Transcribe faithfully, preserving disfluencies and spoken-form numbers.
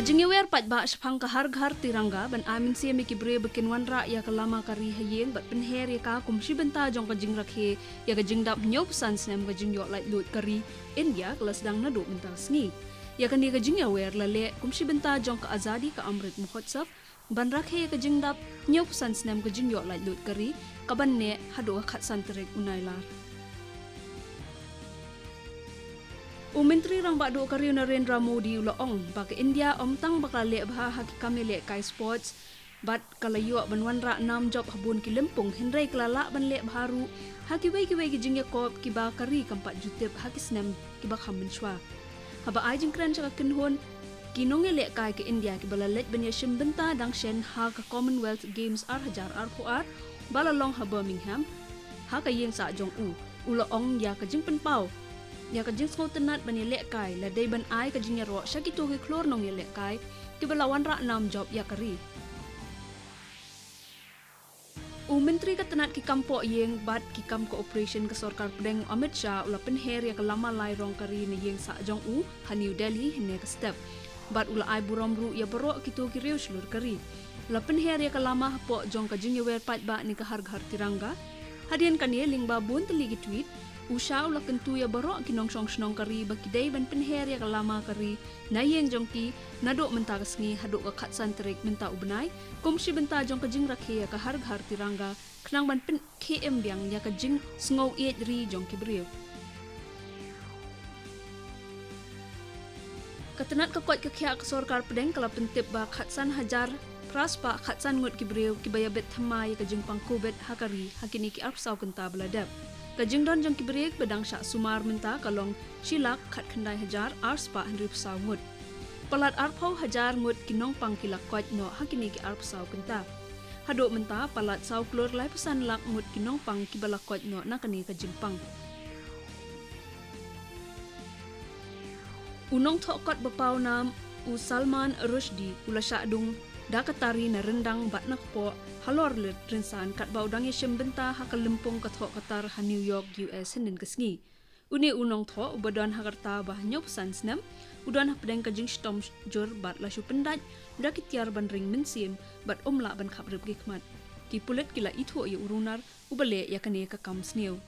Ka jingïawer paidbah shaphang ka Har Ghar Tiranga ban ai mynsiem ïa ki briew ba kin wanrah ïa ka lama ka ri ha ïing bad pynher ïa ka kum shi bynta jong ka jingrakhe ïa ka jingdap hynñiewphew san snem ka jingïoh laitluid ka ri India ka la sdang naduh mynta ka sngi. Ïa kane ka jingïawer la leh kum shi bynta jong ka Azadi Ka Amrit Mahotsav ban rakhe ïa ka jingdap hynñiewphew san snem ka jingïoh laitluid ka ri, kaban neh haduh ka khatsan tarik u Nailar. U Myntri Rangbah Duh ka ri u Narendra Modi u la ong ba ka India ym tang ba ka la leh bha ha ki kam ïalehkai sports bad ka la ïoh ban wanrah nam jop ha bun ki lympung, hynrei ka la lah ban leh bha ruh ha kiwei kiwei ki jingïakop kiba ka ri kam pat ju tip ha ki snem kiba kham mynshuwa. Haba ai jingkren sha ka kynhun ki nongïalehkai ka India kiba la leit ban ïashim bynta dang shen ha ka Commonwealth Games ar hajar arphew ar ba la long ha Birmingham, ha ka ïing sah jong u, u la ong ïa ka jingpynpaw ïa ka jingsngewtynnat ban ïalehkai la dei ban ai ka jingïaroh sha kito ki khlur nongïalehkai kiba la wanrah nam jop ïa ka ri. U Myntri ka tnat ki kam pohïing bad ki kam cooperation ka Sorkar Pdeng u Amit Shah u la pynher ïa ka lama lai rong ka ri na ïing sah jong u ha New Delhi hynne ka step. Bad u la ai burom ruh ïa baroh kito ki riew shlur ka ri. La pynher ïa ka lama hapoh jong ka jingïawer paidbah ne ka Har Ghar Tiranga. Hadien kane lyngba bun tylli ki tweet, u Shah u la kyntu ïa baroh ki nongshong shnong ka ri ba ki dei ban pynher ïa ka lama ka ri na ïing jong ki naduh mynta ka sngi haduh ka khatsan tarik mynta u bnai, kum shi bynta jong ka jingrakhe ïa ka Har Ghar Tiranga, khnang ban pynkhie im biang ïa ka jingsngew ïeit ri jong ki briew. Ka tnat ka koit ka khiah ka Sorkar Pdeng ka la pyntip ba khatsan hajar phra spah khatsan ngut ki briew kiba ïabit thymmai ïa ka jingpang Covid ha ka ri ha kine ki arphew saw kynta ba la dep. Ka jingdon jong ki briew ba dang shah sumar mynta ka long shi lak khatkhyndai hajar ar spah hynriewphew saw ngut. Palat arphew hajar ngut ki nongpang ki la koit noh ha kine ki arphew saw kynta. Haduh mynta palat saw klur laiphew san lak ngut ki nongpang kiba la koit noh na kane ka jingpang. U nongthoh kot ba paw nam u Salman Rushdie u la shah dung da ka tari na ryndang bad na kpoh halor leit rynsan katba u dang ïashim bynta ha ka lympung ka thoh ka tar ha New York, U S hynnin ka sngi. Une u nongthoh uba don ha ka rta ba hynñiewphew san snem u don hapdeng ka jingshitom jur bad la shu pyndait da ki tiar ban ring mynsiem bad um lah ban khaphrip ki khmat. Ki pulit ki la ithuh ïa u runar uba leh ïa kane ka kam sniew.